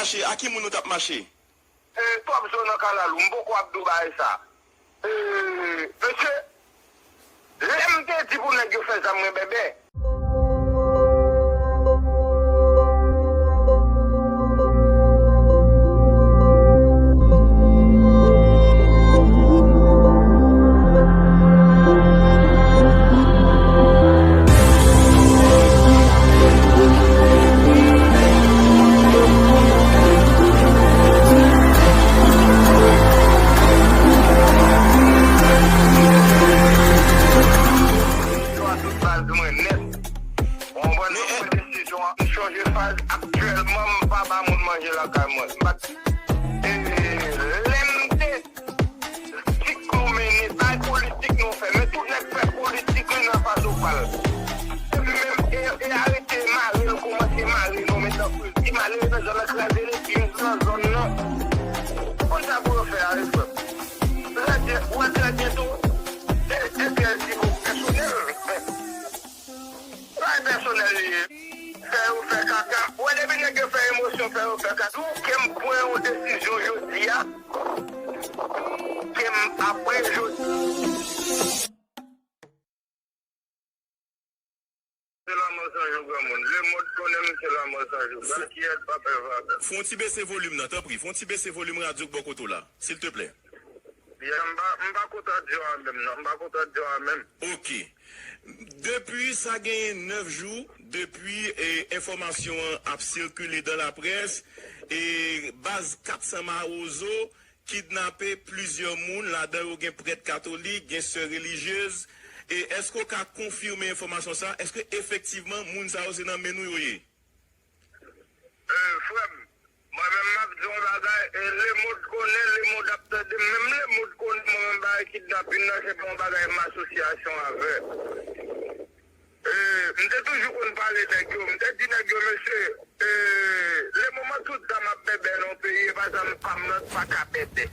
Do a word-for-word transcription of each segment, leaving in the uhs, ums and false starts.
mache? A ki moun nou t ap mache? E, twòp zo nan kalalou, m poko ap di w bagay sa. E, mesye, lè m te di pou nèg yo fè zam mwen bèbè. Yo a tout baz mwen nèt. Ou konprann? Mwen pran desizyon an, m chanje faz. Aktyèlman, m pa ba moun manje lakay mwen. M pa t-, e, lè m te Politik nou mennen, bay politik nou fè. Men tout nèg fè politik li nan fason pa l. Epi menm e, e arete mare l, kòmanse mare nou, men tankou l di mare l nan zòn nan, kraze legliz nan zòn nan. Konn sa pou yo fè a, frè m. Trè byen, ou wè trè byen tou. E, e, e, di pou pèsonèl. Sa e pèsonèl li ye. Fè yo fè kaka. Ou wè depi nèg yo fè emosyon, fè yo fè kaka. Tou ke m pran yon desizyon jodi a, ke m apre jodi. Se lanmò san jou granmoun. Lemond konnen m se lanmò san jou. Ba kiyès pa fè vag. Fè yon ti bese volim nan, tanpri. Fè yon ti bese volim radyo k bò kote w la, silteplè. Ya, m pa, m pa kontan di w a menm, non. M pa kontan di w a menm. Ok. Depi sa genyen nèf jou, depi, e, enfòmasyon an ap sikile dan laprès, e, baz kat san Mawozo kidnape plizyè moun, ladan yo gen prèt katolik, gen sè relijyez. E èske w ka konfime enfòmasyon sa? Èske efektivman moun sa yo se nan men nou yo ye? E, frè m, mwen menm m ap di yon bagay, e, lemond konnen, lemond ap tande m, menm lemond konnen mwen menm bagay kidnapin nan, se pa yon bagay m asosyasyon avè. E, m te toujou konn pale nèg yo, m te di nèg yo, mesye, e, lemoman tout zam ap bèbè nan yon peyi, e pa zam pa m nan k pa ka bèbè.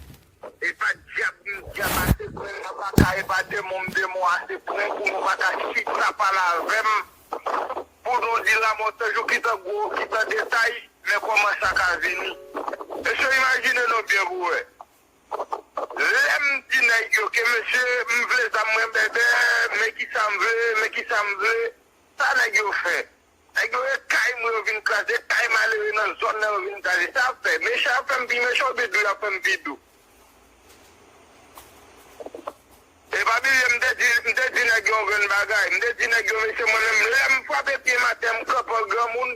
E pa dyab m dyab ase pran, e pa ka, e pa demon m demon ase pran pou nou pa ka chita pale avè m. Pou nou di lanmò san jou ki tan gwo, ki tan detay, men kòman sa ka vini. Mesye, imajine nou byen pou wè. Lè m di nèg yo ke mesye, m vle zam mwen bèbè, men kisa m vle, men kisa m vle, sa nèg yo fè. Nèg yo e kay mwen yo vin kraze, kay malere nan zòn nan yo vin kraze. Sa ap fè, mechan ap fè m pi mechan, oubyen dou y ap fè m pi dou. E pa bliye, m te di, m te di nèg yo yon grenn bagay. M te di nèg yo, mesye, mwen menm, lè m frape pye m atè, m kanpe an granmoun,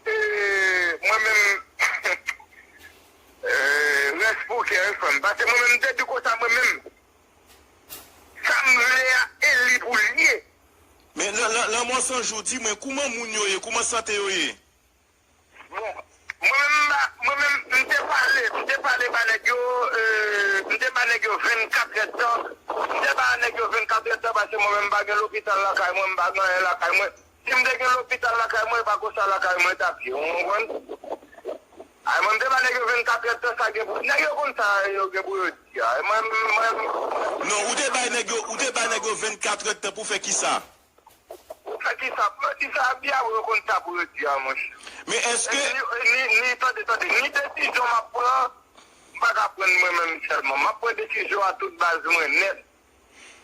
e, mwen menm, e, rès pou kè, wi, frè m. Paske mwen menm, m te di konsa, mwen menm, sa m vle a, e li pou l ye. Men, lan, lan, lanmò san jou, di mwen, kouman moun yo ye? Kouman sante yo ye? Bon, mwen menm, m pa, mwen menm, m te pale, m te pale ba nèg yo, e, m te ba nèg yo vennkat èdtan. M te ba nèg yo vennkat èdtan paske mwen menm, m pa gen lopital lakay mwen, m pa gen anyen lakay mwen. Si m te gen lopital lakay mwen, e pa konsa lakay mwen t ap ye, ou konprann? Ay, mwen, m te ba nèg yo vennkat èdtan, sa gen pou, nèg yo konn sa yo gen pou yo di a. Mwen, mwen, non, ou te bay nèg yo, ou te bay nèg yo vennkat èdtan pou fè kisa? Pou fè kisa? Pou yo di sa, epi apre yo konn sa pou yo di a, monchè. Men èske ni, ni, ni, tande, tande, ni desizyon m ap pran, m pa ka pran mwen menm sèlman. M ap pran desizyon a tout baz mwen nèt.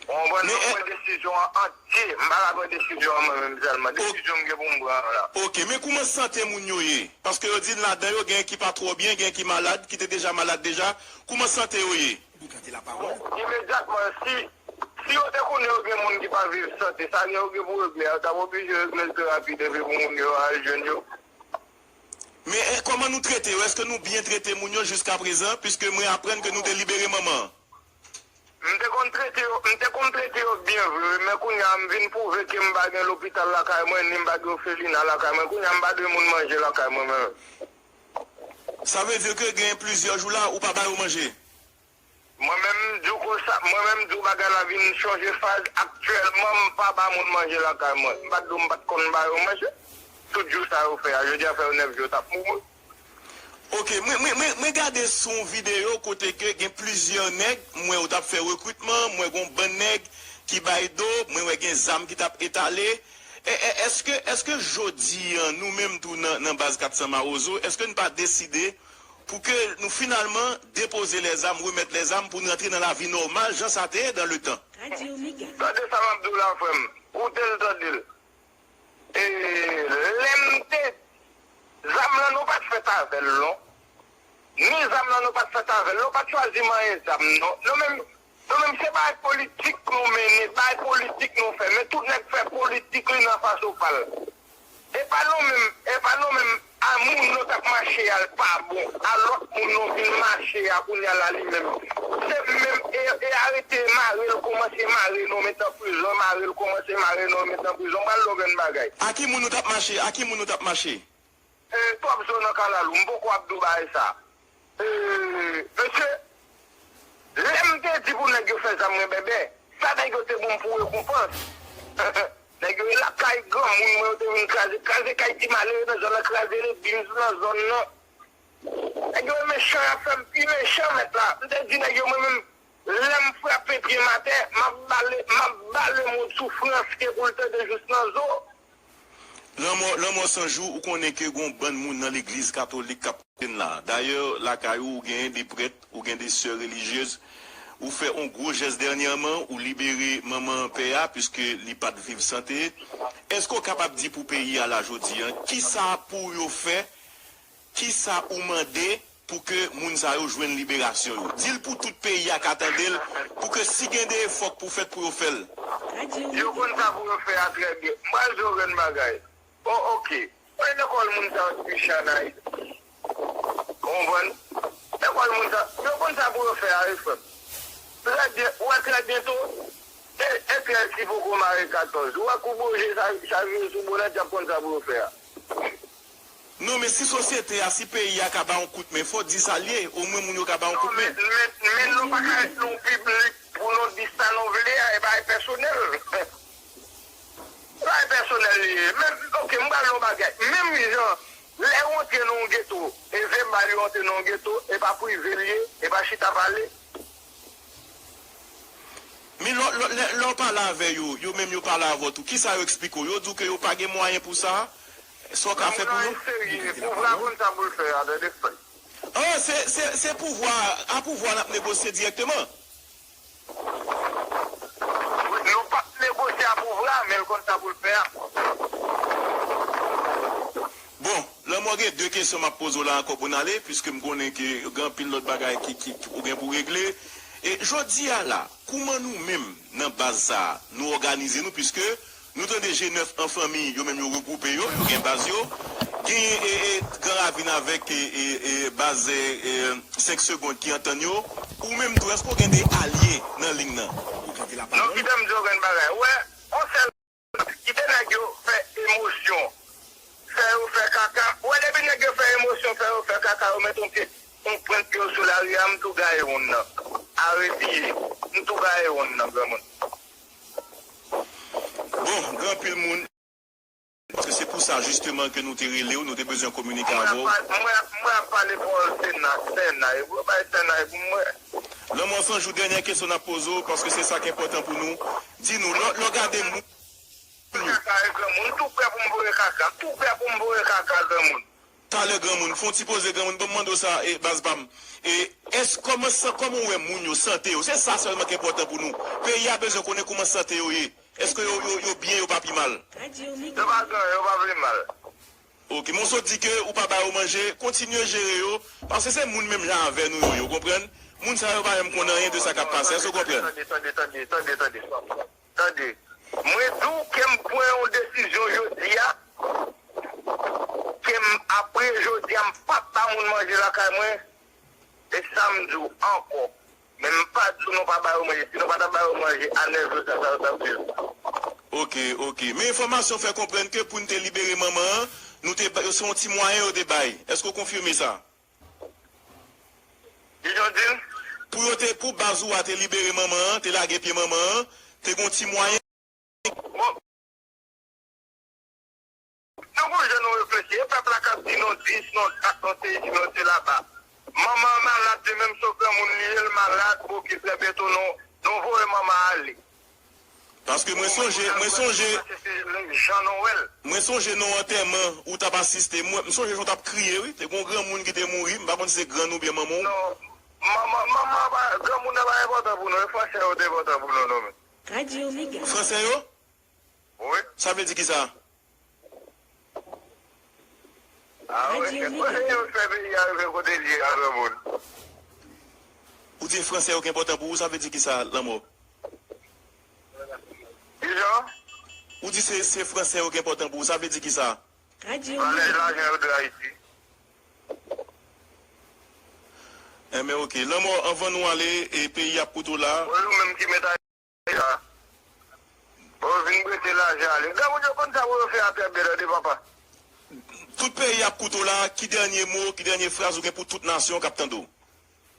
Ou konprann? Men, m pran desizyon an antye. M pa ka pran desizyon an mwen menm sèlman. Desizyon m gen pou m pran an la. Ok, men kouman sante moun yo ye? Paske yo di ladan yo gen ki pa twò byen, gen ki malad, ki te deja malad deja. Kouman sante yo ye? Bon, imedyatman, si, si yo te konnen yo gen moun ki pa viv sante, sa gen yo gen pou regle a, yo t ap oblije regle l pi rapid epi pou moun yo al jwenn yo. Men, e, kòman nou trete yo? Èske nou byen trete moun yo jiskaprezan? Piske mwen aprann ke nou te libere manman an. M te konn trete yo, m te konn trete yo byen vre, wi, men kounye a m vin pwouve ke m pa gen lopital lakay mwen, ni m pa gen òfelina lakay mwen. Kounye a m pa dwe moun manje lakay mwen menm. Sa vle di ke gen plizyè jou la, ou pa ba yo manje? Mwen menm, m di w konsa, mwen menm, m di w bagay la vin chanje faz. Aktyèlman, m pa ba moun manje lakay mwen. M pa t di w m pa t konn ba yo manje. Tout jou sa yo fè a, jodi a fè yo nèf jou yo t ap mouri. Ok, mwen, mwen, mwen, mwen gade sou yon videyo kote ke gen plizyè nèg, m wè yo t ap fè rekritman, m wè gen yon bann nèg ki bay do, mwen wè gen zam ki t ap etale, E, e, èske, èske jodi a, nou menm tou nan, nan baz kat san Mawozo, èske n pa deside pou ke nou finalman depoze lèzam, remèt lèzam pou n rantre nan lavi nòmal, jan sa te ye dans le temps? Tande sa m ap di w la, frè m. Koute l, tande l. E, lè m te, zam lan, nou pa t fèt avè l, non. Ni zam lan, nou pa t fèt avè l. Nou pa t chwazi manyen zam, non. Nou menm, nou menm, se bagay politik nou mennen, bagay politik nou fè. Men tout nèg fè politik li nan fason pa l. E pa nou menm, e pa nou menm, a moun nou t ap mache a l pa bon, a lòt moun nou vin mache a kounye a la li menm. Se menm, e, e arete mare l kòmanse mare nou met nan prizon, mare l kòmanse mare nou met nan prizon, m pral di w yon grenn bagay. A ki moun nou t ap mache? A ki moun nou t ap mache? E, twòp zo nan kalalou, m poko ap di w bagay sa. E, mesye, lè m te di pou nèg yo fè zam mwen bèbè, sa nèg yo te ban m pou rekonpans? Nèg yo lakay granmoun mwen, yo te vin kraze, kraze kay ti malere nan zòn nan, kraze legliz nan zòn nan. Nèg yo mechan, y ap fè m pi mechan, mèt la. M te di nèg yo, mwen menm, lè m frape pye m atè, m ap bale, m ap bale moun soufrans ke pou l tande jous nan zo. Lanmò, lanmò san jou, ou konnen ke gon bann moun nan legliz katolik k ap koute n la. Dayè, lakay ou, ou genyen de prèt, ou gen de sè relijyez. Ou fè on gwo jès dènyèman, ou libere manman pè a, piske li pa t viv sante. Èske w kapab di pou peyi a la jodi a, kisa pou yo fè, kisa ou mande pou ke moun sa yo jwenn liberasyon yo? Di l pou tout peyi a ka tande l, pou ke si gen de efò k pou fèt pou yo fè l. Yo konn sa pou yo fè a trè byen. M pral di w yon grenn bagay. O, oke. Mwen lekòl moun sa yo t pi chan Ayiti. Ou konprann? Lekòl moun sa, yo konn sa pou yo fè a wi frè m. Trè byen, ou wè trè byento, e, e trèz ki poko mare katòz. Ou wè kou boje sa, sa vire sou bonèt, y ap konn sa pou yo fè a. Non, men si sosyete a, si peyi a ka bay yon kout men, fò w di sa l ye, omwen moun yo ka bay yon kout men. Men, men, men nou pa ka ret nan yon piblik pou nou di sa nou vle a, e bagay pèsonèl. Bagay pèsonèl li ye. Men, oke, m pral di yon bagay. Menm jan, lè w antre nan yon geto, e vèbal yo antre nan yon geto, e pa prive l ye, e pa chita pale. Men lè, lè, lè, lè w pale avè yo, yo menm yo pale avè w tou, kisa yo eksplike w? Yo di w ke yo pa gen mwayen pou sa? Sa w ka fè pou yo? Moun nan serye, pouvwa konn sa pou l fè a, tande frè. Ah, se, se, se pouvwa, a pouvwa n ap negosye dirèkteman. Nou p ap negosye a pouvwa, men l konn sa pou l fè a. Bon, Lanmò, gen de kesyon m ap poze w la ankò pou n ale, piske m konnen ke gen anpil lòt bagay ki, ki, ki ou gen pou regle. E jodi a la, kouman nou menm nan baz sa a, nou òganize nou, piske nou tande G nèf an fanmi, yo menm yo regwoupe yo, yo gen baz yo. Genyen e, e, Gran Ravin avèk e, e, e, baz e, e, senk Segond ki antann yo. Ou menm tou, èske w gen de alye nan liy nan? Non, kite m di w yon grenn bagay. Ou wè, yon sèl kite nèg yo fè emosyon fè yo fè kaka. Ou wè depi nèg yo fè emosyon fè yo fè kaka, yo met yon pye, yon pwent pye yo sou lari a, m tou gaye wonn nan. Aretiye. M tou gaye wonn nan, granmoun. Bon, gen anpil moun. Paske se pou sa jisteman ke nou te rele w, nou te bezwen kominike avè w. Mwen ap, mwen ap, mwen ap pale pawòl Sena, Sena, e pou yo bay Sena e pou mwen. Lanmò san jou, dènyè kesyon n ap poze w, paske se sa k enpòtan pou nou. Di nou, lè, lè w gade moun. Kaka e granmoun, m tou prè pou m voye kaka, m tou prè pou m voye kaka granmoun. Talè granmoun, fè yon ti poze granmoun, ban m mande w sa, e, baz pa m. E, èske, kòman sa, kòman w wè moun yo, sante yo? Se sa sèlman k enpòtan pou nou. Peyi a bezwen konnen kòman sante yo ye. Èske yo, yo, yo byen, yo pa pi mal? Yo pa byen, yo pa pi mal. Oke, men w sot di ke ou pa ba yo manje, kontinye jere yo, paske se moun menm jan avè nou yo ye, w konprann? Moun sa yo pa menm konn anyen de sa k ap pase, èske w konprann? Tande, tande, tande, tande, tande, tande. Tande, mwen di w ke m pran yon desizyon jodi a, ke m, apre jodi a, m p ap ba moun manje lakay mwen, e sa m di w ankò. Men m pa di w nou pa ba yo manje, si nou pa ta ba yo manje, a nèf jou sa, sa yo t ap viv. Oke, oke. Men enfòmasyon fè konprann ke pou n te libere manman an, nou te ba, se yon ti mwayen yo te bay. Èske w konfime sa? Kijan w di l? Pou yo te, pou baz ou a te libere manman an, te lage pye manman an, te gon ti mwayen. Bon. Nou gon jan nou reflechi. E pèp la k ap di nou dis, nou dat, nou sesi, nou selaba. Manman an malad, li menm se yon granmoun li ye, l malad, bon, ki trè byento nou, nou voye manman an ale. Paske mwen sonje, mwen sonje, Jan Nowèl. Mwen sonje nan yon antèman ou t ap asiste. Mwen, m sonje jan w t ap kriye, wi. Te gen yon granmoun ki te mouri, m pa konn si se grann ou byen manman w. Non, manman, manman pa, granmoun nan pa enpòtan pou nou, e fransè yo te enpòtan pou nou, non, men. Radyo Mega. Fransè yo? Wi. Sa vle di kisa? Ah, wi, se fransè yo fè peyi a rive kote l ye a, granmoun. Ou di fransè yo ki enpòtan pou ou, sa vle di kisa, Lanmò? Kijan? Ou di se, se fransè yo ki enpòtan pou ou, sa vle di kisa? Radyo Valè Mega. Lajan yo de Ayiti. Enben, oke. Lanmò, anvan nou ale, e peyi ap koute w la. Wi, ou menm ki mèt a Bon, yo vin prete lajan ale. Granmoun yo konn sa pou yo fè a, tande papa. Tout peyi ap koute w la, ki dènye mo, ki dènye fraz ou gen pou tout nasyon k ap tande w?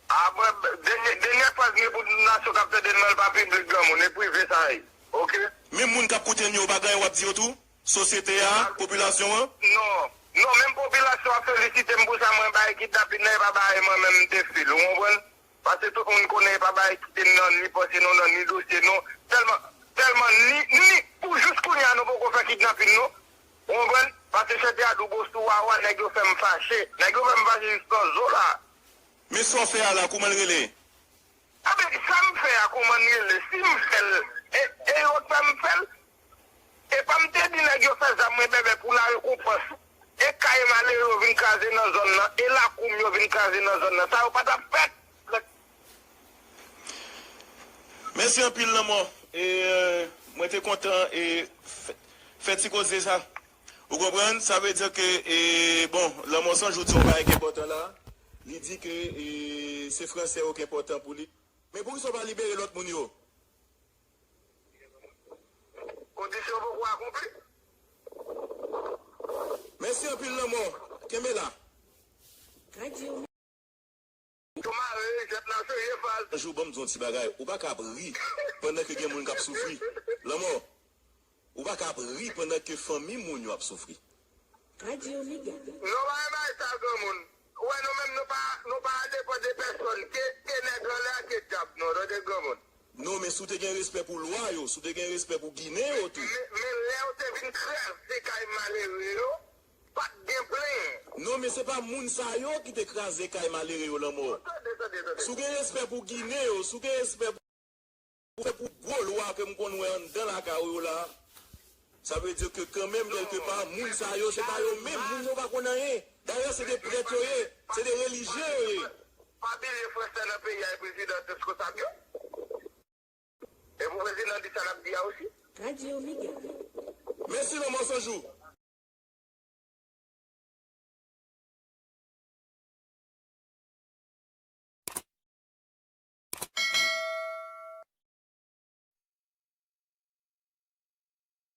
A, mwen, dènye, dènye fraz mwen pou tout nasyon k ap tande m nan, l pa piblik, granmoun, e prive sa ye. Oke? Menm moun k ap koute n yo, ou pa gen anyen w ap di yo tou? Sosyete a, popilasyon an? Non. Non, menm popilasyon an felisite m pou sa, mwen bay kidnapin nan, e pa bay mwen menm m te fè l, ou konprann? Paske tout moun konnen e pa bagay kite n nan ni panse nou nan ni dosye nou. Tèlman, tèlman ni, ni, pou jis kounye a nou poko fè kidnapin nou. Ou konprann? Paske chante a dou gwo sou wawa, nèg yo fè m fache. Nèg yo fè m fache jis nan zo la. Men sa w fè a la, kouman l rele? Enben, sa m fè a, kouman l rele? Si m fè l, e, e yo k fè m fè l? E pa m te di nèg yo fè zam mwen bèbè pou la rekonpans. E kay malere yo vin kraze nan zòn nan, e lakou m yo vin kraze nan zòn nan. Sa yo pa t ap fèt. Mèsi anpil, Lanmò. E, euh, mwen te kontan, e, fè, fè ti koze sa. Ou konprann? Sa vle di ke, e, bon, Lanmò Sanjou di yon bagay ki enpòtan la. Li di ke, e, se fransè yo ki enpòtan pou li. Men poukisa w pa libere lòt moun yo? Kondisyon poko akonpli. Mèsi anpil, Lanmò. Kenbe la. Radyo. Yo mare jwèt la, serye faz. Jou, ban m di yon ti bagay. Ou pa ka ap ri pandan ke gen moun k ap soufri. Lanmò, ou pa ka ap ri pandan ke fanmi moun yo ap soufri. Radyo Mega. Nou pa bay sa, granmoun. Ou wè, nou menm, nou pa, nou pa depann de pèsonn. Ke, ke nèg anlè a, ke dyab nou, tande, granmoun. Non, men si w te gen respè pou lwa yo, si w te gen respè pou Ginen yo tou. Men, men lè yo te vin kraze kay malere yo, pa t gen plenyen. Non, men se pa moun sa yo ki te kraze kay malere yo, Lanmò. Tande, tande, tande. Si w gen respè pou Ginen yo, si w gen respè pou, pou gwo lwa ke m konn wè anndan lakay ou yo la, sa vle di ke kanmenm, kèlkepa, moun sa yo, se pa yo menm, moun yo pa konn anyen. Dayè, se de prèt yo ye, se de relijye yo ye. Pa bliye fransè nan peyi a e prezidan responsab yo. E pou prezidan di sa l ap di a osi. Radyo Mega. Mèsi, Lanmò Sanjou.